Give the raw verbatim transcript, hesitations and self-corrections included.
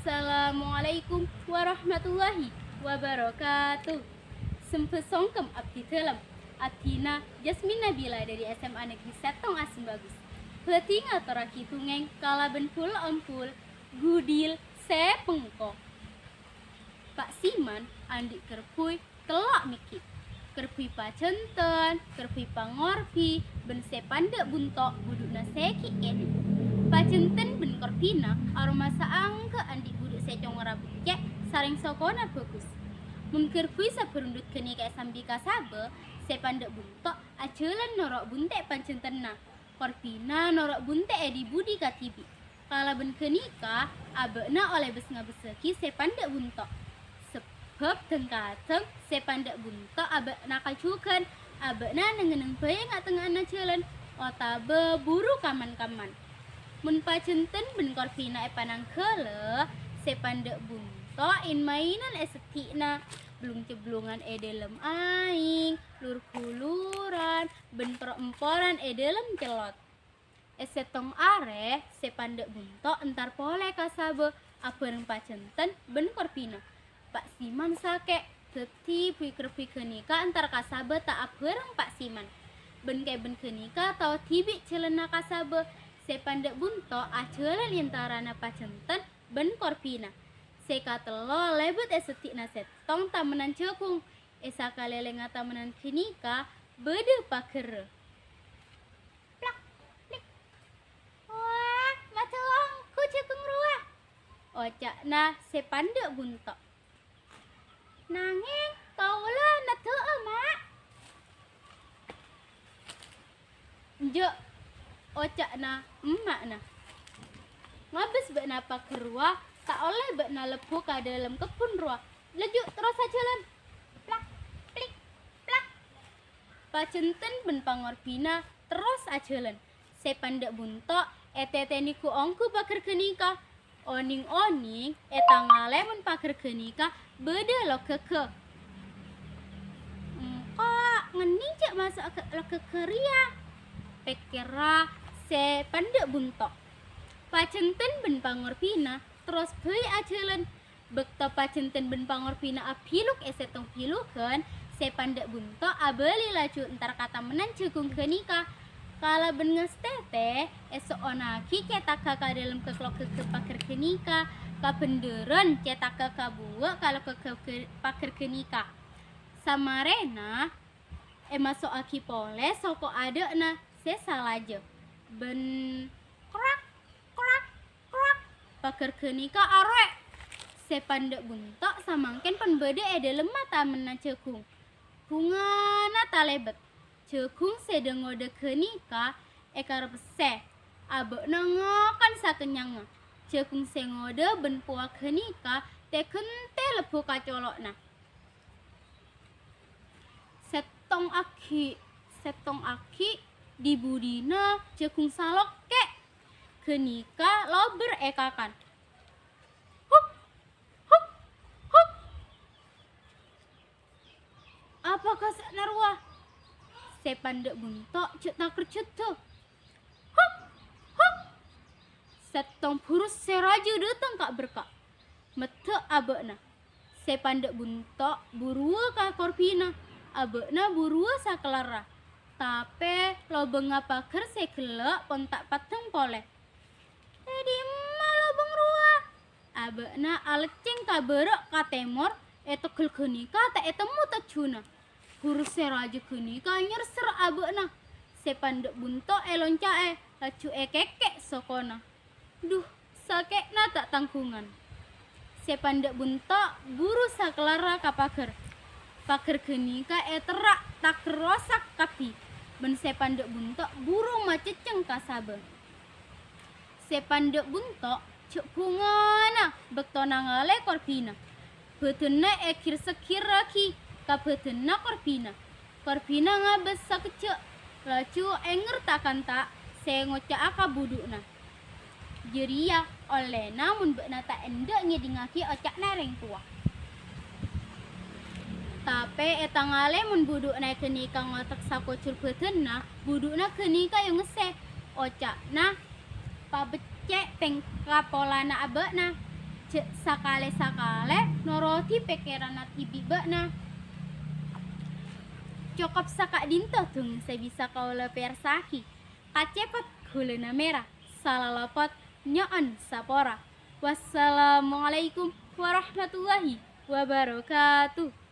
Assalamualaikum warahmatullahi wabarakatuh. Sembâ songkem abdhi dhâlem. Abdhina Jasmine Nabila dhâri S M A Negeri Sèttong Asem Bagus. Bhâdhi ngatorraghi dongèng kalabân bul-ombul Gudil Sè Bengko. Pa' Siman andi' kerbhuy tello' mèkkè'. Kerbhuy pajhânten, kerbhuy pangorbhi, bân sè pandhâ' bunto' budhu'na sè ghi' kènè'. Pajhânten bân korbhina aromasa anggha andi' budhu' sè congorra beccè' sareng sokona bhâghus. Mon kerbhuy sè bârundhut ghânèka èsambi ka sabâ, sè pandhâ' bunto' ajhâlân noro' bunte' pajhântenna. Korbhina noro' bunte' è dhi-budhi kadhibi'. Kalabân ghânèka, abâ'na ollè bes-ngabessaghi sè pandhâ' bunto'. Sabâb dhâng-kadhâng sè pandhâ' bunto' abâ'na kajhughân, abâ'na neng-ngenneng bhâi è nga'-tengnga'anna jhâlân, otabâ buru kaman-kaman. Mon pajhânten bân korbhina èpanangghâlâ, sè pandhâ' bunto' in-mainan è seddhi'na, blung-ceblungan è dhâlem aèng, lur-ghuluran, bân por-emporan è dhâlem cellot. È sèttong arè, sè pandhâ' bunto' entar polè ka sabâ abhâreng pajhânten bân korbhina. Pa' Siman sakè', dhâddhi bhuy-kerbhuy ghânèka entar ka sabâ ta' abhâreng Pa' Siman. Bân kèbân ghânèka tao dhibi' jhâlânna ka sabâ, sè pandhâ' bunto' ajhâlân è entarana pajhânten bân korbhina. Sè katello lèbât è seddhi'na sèttong tamennan jhâghung. È sakalèlèngnga tamennan ghânèka bâdâ paghârrâ. Plak, plik. "Wah, maddhâ ongghu jhâghung rowa," oca'na sè pandhâ' bunto'. "Nangèng kaulâ naddhâ'â, Ma'." "Enjâ'," oca'na emma'na. "Ngabâs bâ'na paghâr rowa, ta' ollè bâ'na lebbhu ka dhâlem kebbhun rowa. Laju terros ajhâlân." Plak, plik, plak. Pajhânten bân pangorbhina terros ajhâlân. Sè pandhâ' bunto' ètètènè ghu-ongghu paghâr ghânèka. Onèng-onèng ètangalè mon paghâr ghânèka bâdâ loghâghâ. "Engko' ngennèng jhâ' maso' ka loghâghâ rèya," pèkkèrra sè pandhâ' bunto'. Pajhânten bân pangorbhina terros bhâi ajhâlân. Bâkto pajhânten bân pangorbhina abiluk è sèttong bilughân, sè pandhâ' bunto' abâli laju entar ka tamennan jhâghung ghânèka. Kalabân ngastètè, èso'onnaghi cètagghâ ka dhâlem ka loghâghâ paghâr ghânèka, kabhendherrân cètagghâ kabuwâ' ka loghâghâ paghâr ghânèka. Samarèna èmaso'aghi polè soko adâ'na sè salajâ, bân krak, krak, krak, paghâr ghânèka arowa'. Sè pandhâ' bunto' samangkèn pon bâdâ è dhâlemma tamenna jhâghung. Bhungana talèbât. Jhâghung sè dâ-ngodâ ghânèka èkarepessè, abâ'na ngakan sakennyângnga. Jhâghung sè ngodâ bân powa ghânèka tè-ghântè lebbhu ka colo'na. Sèttong aghi', sèttong aghi', dhi-budhina jhâghung salokkè' ghânèka lobâr èkakan. Hup! Hup! Hup! Apa kasa'na rowa? Sè pandhâ' bunto' jhâ' takerjhâddhâ. Hup! Hup! Sèttong burus sè rajâ dâteng ka'-berka'. Meddhâ' abâ'na. Sè pandhâ' bunto' buruwâ ka korbhina, abâ'na buruwâ sakellarra. Tapè lobângnga paghâr sè ghellâ' pon ta' peddhâng polè. "È dimma lobâng rowa?" Abâ'na aleccèng ka bârâ' ka tèmor, è tegghâl ghânèka ta' ètemmo tojjhuna. Burus sè rajâ ghânèka nyerser abâ'na. Sè pandhâ' bunto' èlonca'è, laju èkèkè' sokona. Duh, sakè'na ta' tangghungan. Sè pandhâ' bunto' buru sakellarra ka paghâr. Paghâr ghânèka èterra' taghâr rosak kabbhi, bân sè pandhâ' bunto' buru macèccèng ka sabâ. Sè pandhâ' bunto' jhâ' bhungana bâkto nangalè korbhina. Bâdânna èghir-segghirraghi ka bâdânna korbhina. Korbhina ngabâs sakejjhâ', laju ènger ta'-kanta' sè ngoca'a ka budhu'na. Jârèya ollèna mon bâ'na ta' endâ' ngèdingngaghi oca'na rèng towa. Tapè ètangalè mon budhu'na ghânèka ngotek sakojhur bâdânna, budhu'na ghânèka èyongessè. Oca'na, "Pabeccè' tèngka polana abâ'na." Ja' sakalè-sakalè norodi pèkkèranna dhibi' bâ'na. Cokop saka'dinto dongèng sè bisa kaulâ pèyarsa'aghi. Kacepot ghulâna mèra, sala lopot nyo'on sapora. Wassalamualaikum warahmatullahi wabarakatuh.